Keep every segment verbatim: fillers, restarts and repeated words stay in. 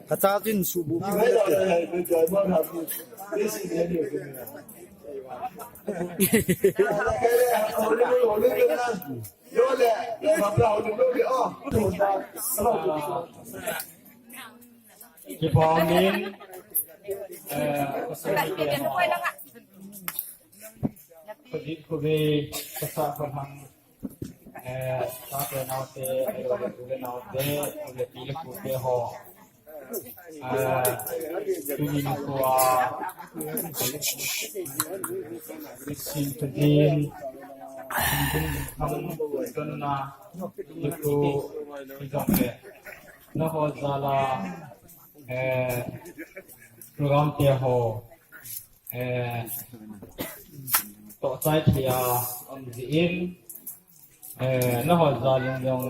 Kachal tin subu. Kipamin, eh, pasal ni kaya. Kadi kubi kasa kamang, eh, tate naote, eh, kubi naote, kubi pili kubi ho. Eh, kubi kuwa, sin kadi, sin kadi, kam, kena, itu, itu, eh. Naho jala, eh, program te ho, eh, toh chai thia um jin, eh, naho jal jong jong,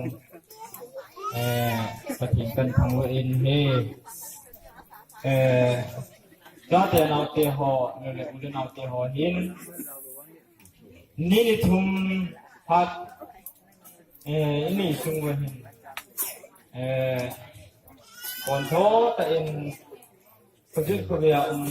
eh, Pathen kathangvah in ahi, eh, chate naote ho, nule ule naote ho hin, ni ni thum hat, eh, ini sung uva hin, eh, kon tho ta in, kajut kavia um,